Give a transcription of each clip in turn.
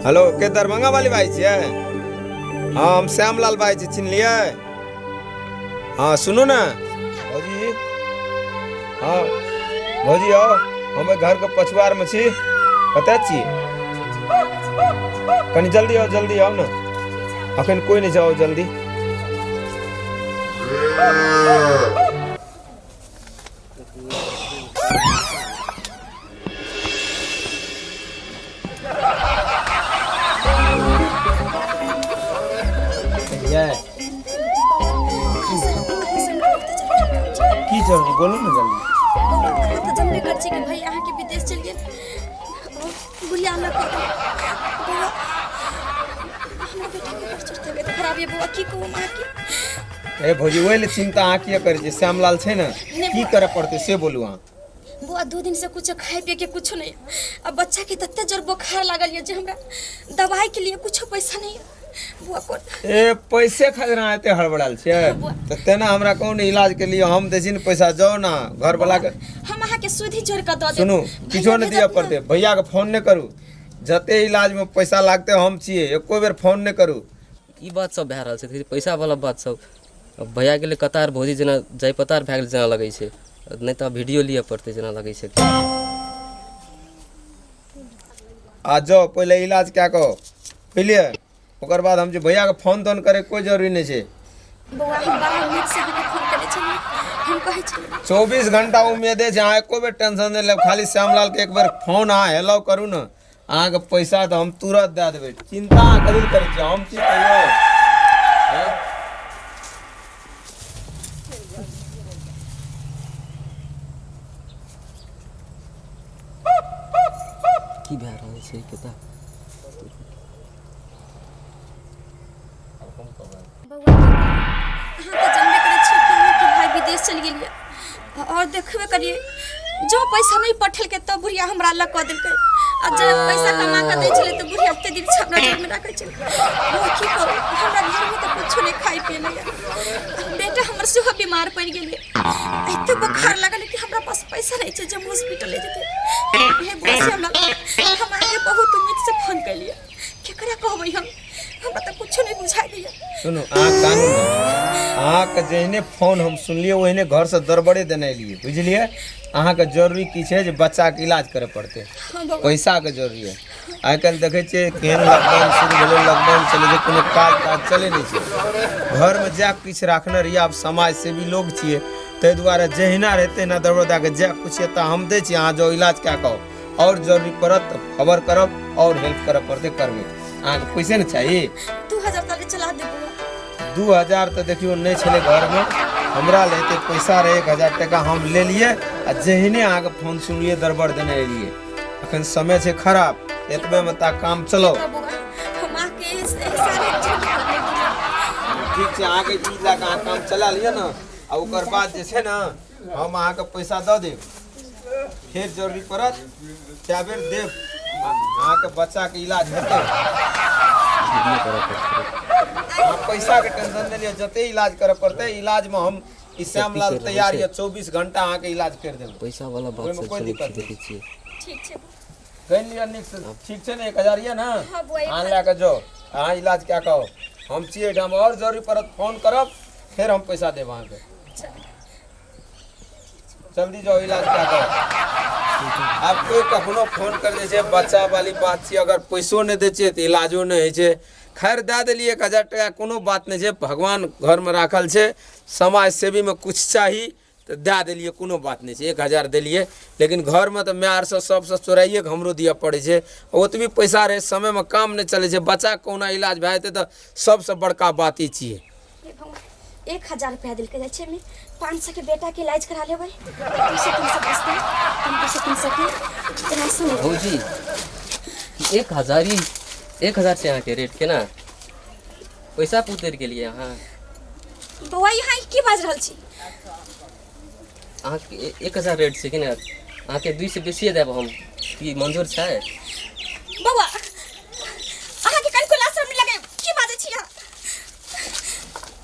Hello, के दरभंगा वाली भाई छियै? हँ, हम श्यामलाल भाई छी, चिन्हलियै? हँ, सुनू ने भौजी। हँ भौजी, आउ, हम एहि घरके पछुआरमे छी। कतऽ छी? कनि जल्दी आउ, जल्दी आउ ने, अखन कोइ नहि छै, आउ जल्दी। की जरूरी, बोलू ने जल्दी। अहाँ तऽ जनबे करै छी कि भाई अहाँके विदेश चलि गेल, बुढ़िया लऽ कऽ। बौआ, हमरा बेटाके बड़ चोट, तबियत खराब यऽ बौआ, की कहू हम अहाँके। ए भौजी, ओहि लए चिंता अहाँ किया करै छी? श्यामलाल छै ने। की करऽ पड़तै से बोलू अहाँ। बौआ, 2 दिन से कुछ खाए पिए के कुछ नहीं। अब बच्चा के तते जोर बुखार लागल ये जे हमरा दवाई के लिए कुछ पैसा नहीं है बौआ। कोन ए पैसे खातिर अहाँ एते हड़बड़ायल छियै? बौआ। तऽ तेना हमरा कहू ने, इलाज के लिए हम दै छी ने पैसा, जाउ ने घर वाला के। हम अहाँ के सुधी जोड़ के दऽ देब। सुनू, भैया किछो नहि दिअ भेजत ने? पड़तै। भैया के फोन नहि करू, जते इलाज में पैसा लागतै हम छियै, एको बेर फोन नहि करू। ई बात सब भए रहल छै, पैसा वाला बात सब। अब भैया गेलै कतार, भौजी जेना जाय पतार भए गेल जेना लगै छै, नहि तऽ वीडियो लिअ पड़तै जेना लगै छै। आ जाउ, पहिले इलाज कए कऽ, बुझलियै? ओकर बाद हम जे भैयाके फोन तोन करे कोइ जरूरी नहि छै। बौआ, हम बड़ा उम्मीद से अहाँके फोन करै छलियै, हम कहै छलियै। 24 घंटा उम्मीदे छै, अहाँ एको बेर टेंशन नहि लेब। खाली श्यामलालके एक बेर फोन अहाँ हेलो करू ने, अहाँके पैसा तऽ हम तुरंत दए देबै। चिंता अहाँ कथी लए करै छियै? हम छी कहियो हैं? की भए रहल छै कतऽ? बौआ, अहाँ तऽ जानबे करै छियै कि अहाँके भाय विदेश चलि गेलियै आओर देखबे करियै, जो पैसा नहि पठेलकै तऽ बुढ़िया हमरा अलग कऽ देलकै आ जे पैसा कमा कऽ दै छलै तऽ बुढ़िया ओते दिन से हमरा जेबमे राखै छलै। बौआ, की करू, हमरा घरमे तऽ कुछो नहि खाइ पियै लए। बेटा हमर सेहो बीमार पड़ि गेलै, एते बोखार लागल कि हमरा पास पैसा नहि छै जे हम हॉस्पिटल ले जेतै। हे बौआ श्यामलाल, हम अहाँके बहुत उम्मीद से फोन केलियै। केकरा कहबै हम? हमरा तऽ कुछो नहि बुझाइ दैया। सुनू, अहाँ कानू ने। अहाँके जेहने फोन हम सुनलियै, ओहने घरसँ दरबड़े देने एलियै, बुझलियै? अहाँके जरूरी की छै जे बच्चाके इलाज करऽ पड़तै? हाँ बौआ। पैसाके जरूरी है। आइ काल्हि देखै छियै केहन लॉकडाउन शुरू भेलै, लॉकडाउन चलै छै, कोनो काज ताज चलै नहि छै। घरमे जा किछु राखने रहियै। आब समाज सेवी लोग छियै, ताहि दुआरे जहिना रहै तहिना दरबर दए कऽ जा किछु तऽ हम दै छी। अहाँ जाउ, इलाज कए कऽ आउ। आओर जरूरी पड़त तऽ खबर करब, आओर हेल्प करऽ पड़तै, करबै। अहाँके पैसे ने चाही? 2000 ताले चला दे बौआ। 2000 तऽ देखियौ नहि छलै घरमे हमरा लए, एते पैसा रहै 1000 टाका, हम लेलियै आ जहिने अहाँके फोन सुनलियै दरबर देने एलियै। अखन समय छै खराब, एतबेमे ता काम चलो। बौआ, हम अहाँके एहसान जिंदगी भर नहि भूलब। ठीक छै, अहाँके ई लए कऽ अहाँ काम चला लिअ ने आ ओकर बाद जे छै ने हम अहाँके पैसा दऽ देब। फेर जरूरी पड़त कए बेर देब, अहाँके बच्चाके इलाज हेतै। अहाँ पैसाके टेंशन नहि लिअ, जते इलाज करऽ पड़तै इलाजमे हम ई श्यामलाल तैयार यऽ, 24 घंटा अहाँके इलाज करि देबै। पैसा वाला बात ओहिमे सब कोइ सुनै दिक्कत छी, नहि। देखै छियै। ठीक छै। कहि लिअ नीकसँ, ठीक छै ने? 1000 यऽ ने? हाँ बौआ, एक अहाँ लए कऽ जाउ, अहाँ इलाज कए कऽ आउ। हम छियै एहिठाम, आओर जरूरी पड़त फोन करब, फेर हम पैसा देब अहाँके। जल्दी जाओ, इलाज कए कऽ आउ। आब कोइ कखनो फोन कर दै छै, बच्चा वाली बात छियै, अगर पैसो नहि दै छियै तऽ इलाजो नहि होइ छै। खैर, दए देलियै 1000 टाका, कोनो बात नहि छै। भगवान घरमे राखल छै, समाज सेवीमे किछु चाही तऽ दए देलियै, कोनो बात नहि छै। 1000 देलियै, लेकिन घरमे तऽ माय आरसँ सबसँ चोराइए कऽ हमरो दिअ पड़ै छै। ओतबी पैसा रहै, समयमे काम नहि चलै छै। बच्चाके कहुना इलाज भए जेतै तऽ सबसँ बड़का बात ई छियै। हे भगवान, 1000 रुपया देलकै, जाइ छै 500 के बेटा के इलाज करा लेबै, 200 300 बचतै, हम 200 300 के राशन लेबै। भौजी, 1000 ही 1000 छै अहाँके रेट? केना पैसा पे उतरि गेलियै अहाँ? बौआ, यहाँ ई की बाजि रहल छी? अहाँके 1000 रेट छै कि नहि? अहाँके दुइ से बेसिए देब हम, की मंजूर छै? बौआ, अहाँके कनिको लाज शरम नहि लगै? की बाजै छी अहाँ?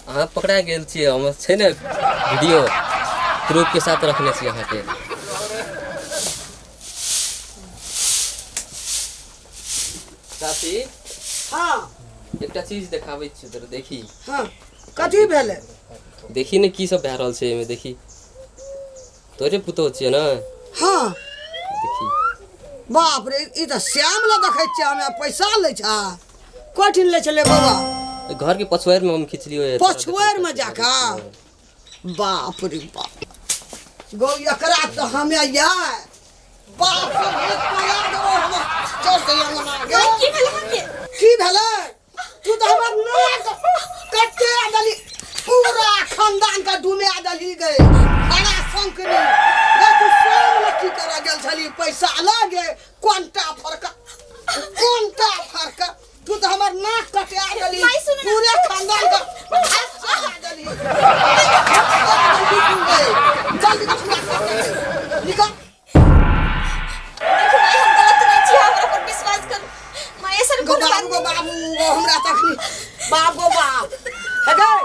अहाँ पकड़ा गेल छियै। हम छै ने वीडियो प्रूफ के साथ रखने छी अहाँके। चाची। हाँ। एकटा चीज देखाबै छी तोरा, देखी। हाँ, कथी भेलै? देखी ने की सब भए रहल छै एहिमे, देखी। तोरे पुतोह छियै ने? हाँ। देखी। बाप रे, ई तऽ श्याम लग देखै छियै हमे, पैसा लै छै। कोठिन लै छलै बौआ? घर के पछुआरि में हम खिचलियो। पछुआरि में जाकऽ? बाप रे बाप, गौ एकरा तऽ हमे या बाप रे भूत पला देबो हम। चल तऽ अंगना गे। की भेल अहाँके? की भेलै? तू तऽ हमर नाक कटे देली, पूरा खानदान के डुमे देली गे। बड़ा शंकनी गे तू। श्याम लग की करऽ गेल छली पैसा लगे? कोनटा फरक, कोनटा फरक। तू तऽ हमर नाक कटा देली। माय, सुनू ना। पूरे खानदान के भस्म देली, भस्म देली तू गे। चल निकल हमरा घर से, निकल। देखू माय, हम गलत नहीं छी, हमरा पर विश्वास करू माय, ऐसन गो कोनो बात बाबू, गो बाबू गो, हमरा तखनी बाप गो बाप हे गै,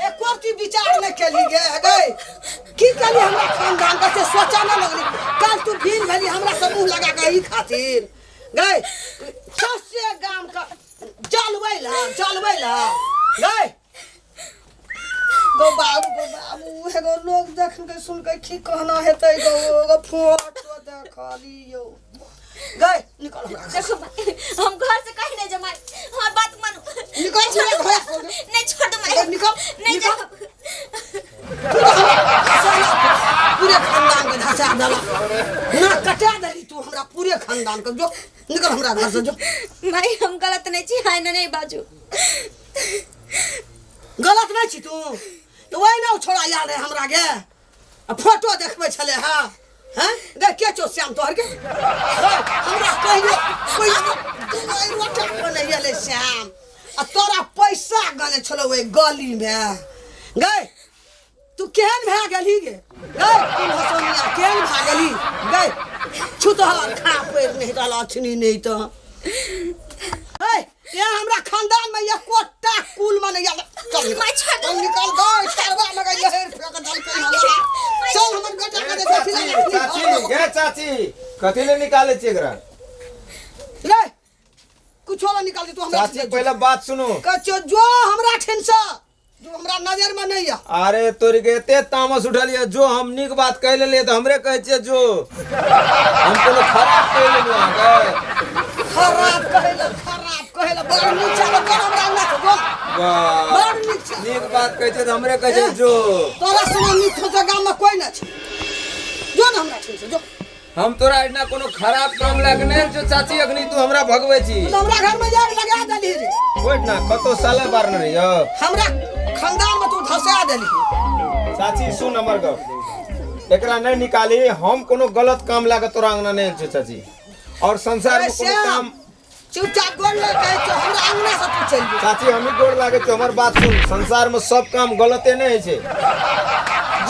एको रत्ती विचार नहि केली गे। हे गै, की केली हमरा खानदान के से सोचा नहि लगली। काल तू भीड़ भेली हमरा से मुँह लगा के ई खातिर गै, सौंसे गाम के जलबै ला, जलबै ला गै। गो बाबू, गो बाबू, हे गो, लोग देख के सुन के की कहना हेतै गो? गो फोटो देखलियौ गै। निकल हमरा घर से। देखो माय, हम घर से कहीं नहीं जमाए, हमार बात मानू। निकल छोड़ हमरा दो। घर से। नहीं, छोड़ दो माय। निकल, निकल, नहीं निकल। जाओ। तू तऽ हमरा धसा, पूरे खानदान के धसा देला, ना कटा देली तू हमरा पूरे खानदान के। जो निकल हमरा घर से, जो। माय, हम गलत नहीं छी, हाय नहीं बाजू। गलत नहीं छी तू तऽ वही ने छोड़ा आयल रहे हमरा गे आ फोटो देखबै छलै। हाँ हैं गे, के छौ श्याम तोहर के? गै, हमरा कहियो कहियो दुआरि रोटा पर नहि एलै श्याम, आ तोरा पैसा गने छलौ ओहि गलीमे। गै, तू केहन भए गेलही गे? गै कुल हसनिया, केहन भए गेलही गै? छुतहर खा पैर नहि तऽ लक्ष्मी नहि तऽ हे ये हमरा खानदान में एकोटा कुल में नहीं आयल। चल निकल। माय, छोड़ दो। चल निकल गए, तरवा में गई लहर फेंक देलकै हमरा। चल हमर बेटा के देखै छी। चाची, गे चाची, कथी ले निकाले छियै एकरा? रे, कुछो ना निकाल दे तू हमरा। चाची, पहले बात सुनू। कचो जो हमरा ठेन से, जो हमरा नजर में नहीं आ। अरे तोरी के एते तामस उठल ये, जो हम नीक बात कहि लेलियै तऽ हमरे कहै छियै जो। हम कोनो खराब कहि लेलियै अहाँके? खराब कहेला, खराब कहेला। बड़ नीक छै, बड़ हमरा अंगना से जो। वाह। बड़ नीक छै। नीक बात कहै छियै तऽ हमरे कहै छियै जो। तोरा समान नीक छौ गाम में कोई ना छै। जो ना हमरा ठेन से, जो। हम तोरा एहिना कोनो खराब काम लए के नहि आयल छियौ चाची, अखनी तू हमरा भगबै छी। तू हमरा घर में जाके लगा देली रे। कोइ ना कतौ साले बार नहि रहियौ। हमरा खानदान में तू धसा देली। चाची, सुन हमर गप, एकरा नहि निकाली। हम कोनो गलत काम लए के तोरा अंगना नहि आयल छियौ चाची, और संसार में कोनो श्याम, काम चुपचाप गोर लग कहै छियौ, हमरा अंगना से तू चलि जो। चाची, हमही गोर लागै छियौ, हमर बात सुन। संसार में सब काम गलते नहि होइ छै।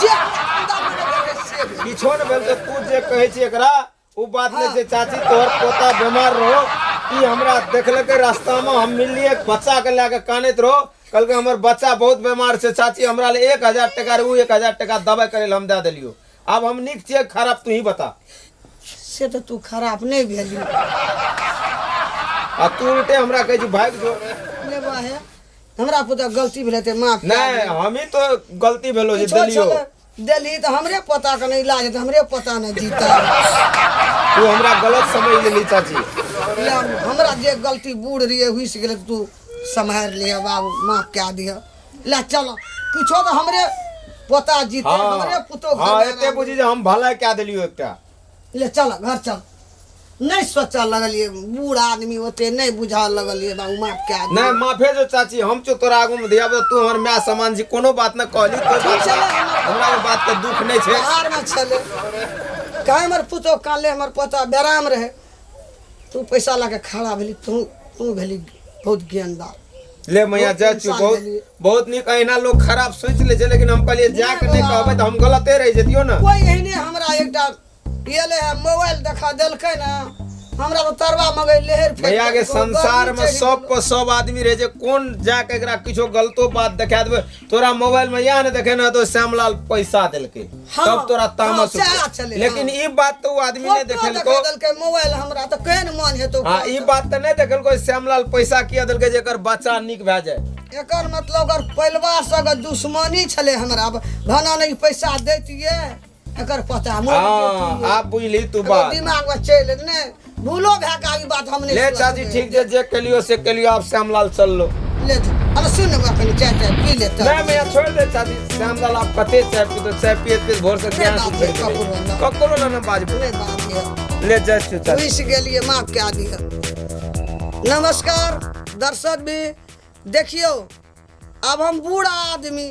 जे हमरा खानदान में नहि भेलै से भेल। किछो ने भेल तऽ तू जे कहै छी एकरा ओ बात नहि छै चाची। तोहर पोता बीमार रहो, ई हमरा देखलकै रास्तामे, हम मिललियै, बच्चा के लए के कानैत रहो। कहलकै हमर बच्चा बहुत बीमार छै चाची, हमरा लए 1000 टका रहे, ओ 1000 टका दवाइ करै लए हम दए देलियौ। आब हम नीक छियै खराब, तू ही बता। से तऽ तू खराब नहि भेली। आ तू उल्टे हमरा कहै छी भागि जो। लेबा हे, हमरा पुता गलती भेलै तऽ माफ कए नहि दियौ। हमही तो गलती भेलो जे किछो देलियौ। छलै, देलही तऽ हमरे पोता के नहि इलाज हेतै, हमरे पोता नहि जीता। तू हमरा गलत समझ लेली चाची। ले, हमरा जे गलती बूढ़ रहियै हुसि गेलै, तऽ तू सम्हारि लिह बाबू, माफ कए दिह। ले चल, किछो तऽ हमरे पोता जीते। हमरे पुतोह। हाँ, एते बुझी जे हम भलाई कए देलियौ एकटा। ले चल, घर चल। नहि सोचऽ लगलियै, बूढ़ आदमी ओते नहि बुझऽ लगलियै। बाबू, माफ कए दियौ। नहीं माफे जो चाची, हम चो तोरा आगू में धिया पुता, तू हमर माय समान छी, कोनो बात न कहली कोई ठीक बात छलै नहि। हमर। हमरा ओहि बात के दुख नहीं छै। बाहरमे छलै काहे हमर पुतोह कानले, हमर पोता बेराम रहै, तू पैसा लऽ के खड़ा भेली। तू तू भेली बहुत ज्ञानदार। ले मैया, बहुत जाइ छी। इंसान बहुत भेलियै। बहुत नीक। अहिना लोग खराब सोचि लै छै, लेकिन हम कहलियै जा के नहि कहबै तऽ हम गलते रहि जैतियौ ने। कोई एहने हमरा एकटा एलै है, मोबाइल देखा देलकै ने। हमरा तो तरवा मगै लेहर फेंक भैया के देलकौ, संसार गर्मी में चढ़ि सब गेलौ। पर सब आदमी रहे छै कोन जाके एकरा किछो गलतो बात देखा देबै तोरा मोबाइल में या ने देखे ने तो श्यामलाल पैसा देलकै हाँ, तब तोरा तामस हाँ, सएह उठतौ। छलै, लेकिन हाँ। ई बात तो उ आदमी नहीं फोटो देखेलको देखा देलकै मोबाइल हमरा तऽ केहन मन हेतौ हाँ ई बात तऽ नहीं देखेलको श्यामलाल पैसा किया देलकै जे एकर बच्चा नीक भए जाए एकर मतलब अगर परिवार से अगर दुश्मनी छलै हमरा भने नहि पैसा दैतियै एकर पता मोन हाँ आप बुझली तू बात दिमाग में चलि नहि भूलो भए के ई बात हम नहि ले चाची ठीक छै जे केलियो से केलियो आप श्यामलाल चल लो ले अरे सुन ने कनी चाय चाय पी ले तऽ नहीं भैया छोड़ दे चाची श्यामलाल आप कते चाय पीतो चाय पियत पियत भोर से नहीं गैस बाप उठि रे, गेलै। ककरो ना। ककरो ना ना बाजबो नहि बात यऽ ले जाइ छियौ चाची घुसि गेलियै माफ कए दिअ नमस्कार दर्शक भी देखियौ आब हम बूढ़ा आदमी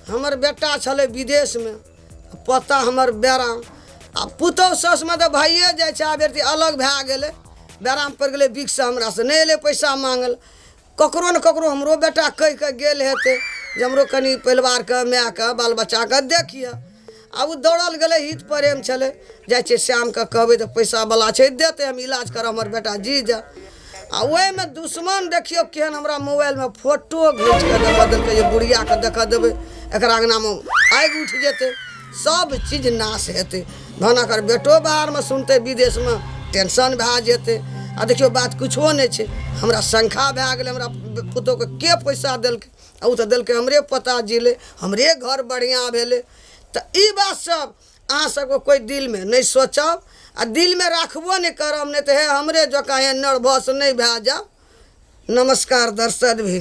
हमर बेटा छलै विदेशमे पोता हमर बेराम आ पुतहु सासुमे तऽ भइए जाइ छै आब बेटी अलग भए गेलै बेराम पड़ि गेलै बिकसँ हमरासँ नहि एलै पैसा माँगल ककरो ने ककरो हमरो बेटा कहि कऽ गेल हेतै जे हमरो कनि परिवारके मायके बाल बच्चाके देखिहऽ आब ओ दौड़ल गेलै हित प्रेम छलै जाइ छियै श्यामके कहबै तऽ पैसावला छै देतै हम इलाज करब हमर बेटा जी जाए आ ओहिमे दुश्मन देखियौ केहन हमरा मोबाइलमे फोटो घीच कऽ देखऽ देलकै जे बुढ़ियाके देखऽ देबै एकरा अङ्गनामे आगि उठि जेतै सब चीज नाश हेतै धन एकर बेटो बाहरमे सुनतै विदेशमे टेंशन भए जेतै आ देखियौ बात किछो नहि छै हमरा शंका भए गेलै हमरा पुतोहके के पैसा देलकै आ ओ तऽ देलकै हमरे पता जिलै हमरे घर बढ़िआँ भेलै तऽ ई बात सब अहाँ सबके कोइ दिलमे नहि सोचब आ दिलमे राखबो नहि करब नहि तऽ हे हमरे जकाँ हे नर्वस नहि भए जायब नमस्कार दर्शक भी।